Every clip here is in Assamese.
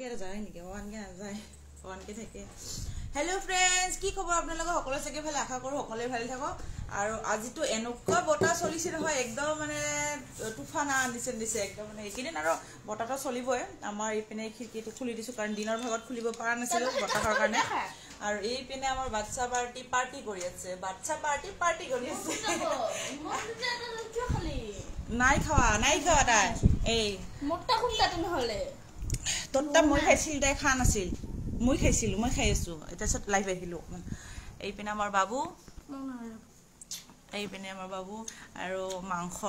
ওৱানকে যায় নেকি? ওৱানকে নাযায়, ওৱানকে থাকে। হেল্ল' ফ্ৰেণ্ডছ, কি খবৰ আপোনালোকৰ? সকলোৱে চাগে ভালে, আশা কৰোঁ সকলোৱে ভালে থাকক। আৰু আজিতো এনেকুৱা বতাহ চলিছে নহয়, একদম মানে তুফান আনিছে দিছে একদম, মানে এইকেইদিন আৰু বতাহটো চলিবই। আমাৰ এইপিনে খিৰিকীটো খুলি দিছোঁ, কাৰণ দিনৰ ভাগত খুলিব পৰা নাছিলোঁ বতাহৰ কাৰণে। আৰু এইপিনে আমাৰ বাচ্ছা পাৰ্টি পাৰ্টি কৰি আছে, বাচ্ছা পাৰ্টি পাৰ্টি কৰি আছে। নাই খোৱা, নাই খোৱা তাই। এই তোৰটা মই খাইছিলোঁ, তাই খোৱা নাছিল। মই খাইছিলোঁ, মই খাই আছোঁ। তাৰপিছত লাইভ আহিলোঁ অকণমান। এইপিনে আমাৰ বাবু, এইপিনে আমাৰ বাবু আৰু মাংস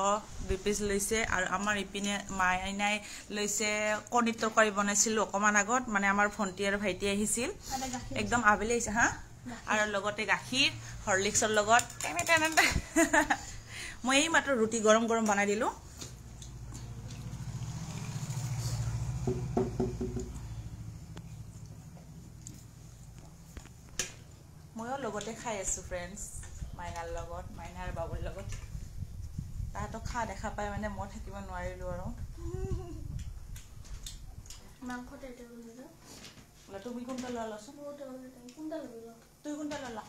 2 পিচ লৈছে। আৰু আমাৰ ইপিনে মাইনাই লৈছে কণীৰ তৰকাৰী বনাইছিলোঁ অকণমান আগত, মানে আমাৰ ভণ্টি আৰু ভাইটি আহিছিল, একদম আবেলি আহিছে। হা, আৰু লগতে গাখীৰ হৰলিক্সৰ লগত। তেনে তেনে মই এই মাত্ৰ ৰুটি গৰম গৰম বনাই দিলোঁ। ময়ো লগতে খাই আছোঁ ফ্ৰেণ্ডছ, মাইনাৰ লগত, মাইনাৰ বাবুৰ লগত। তাহাঁতক খা দেখা পাই মানে মই থাকিব নোৱাৰিলোঁ আৰু। তুমি কোনটা লোৱা লচোন? তুই কোনটা ললা?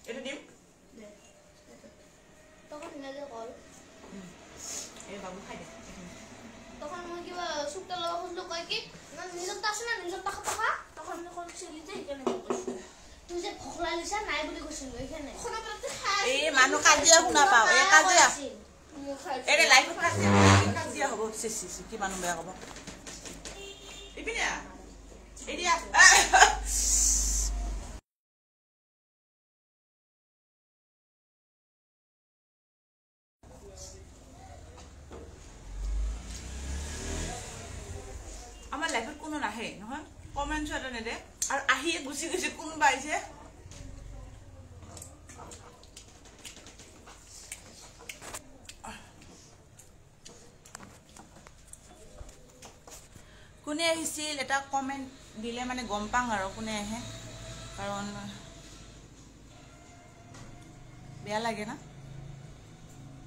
এইটো দিম। এই বাবু খাই দে। তখন মই কিবা চুকটা ল'ব খুজিলো, কয় কি নিজৰ আছে না, নিজৰ টাকা টকা। তখন মই কৈছিলো যে সেইকাৰণে মই কৈছো, তুই যে ভোকলাই লৈছা নাই বুলি কৈছিলো সেইকাৰণে। এই মানুহ কাজিয়া শুনা পাওঁ, এই কাজিয়া, এই লাইফত কাজিয়া কাজিয়া হ'ব। চি চি চি, কি মানুহ বেয়া ক'ব। ইপিনে এতিয়া আমাৰ লাইফত কোনো নাহে নহয়, কমেণ্টছ এটা নেদে, আৰু আহিয়ে গুচি গৈছে। কোনোবা আহিছে, কোনে আহিছিল এটা কমেণ্ট দিলে মানে গম পাওঁ আৰু কোনে আহে, কাৰণ বেয়া লাগে না।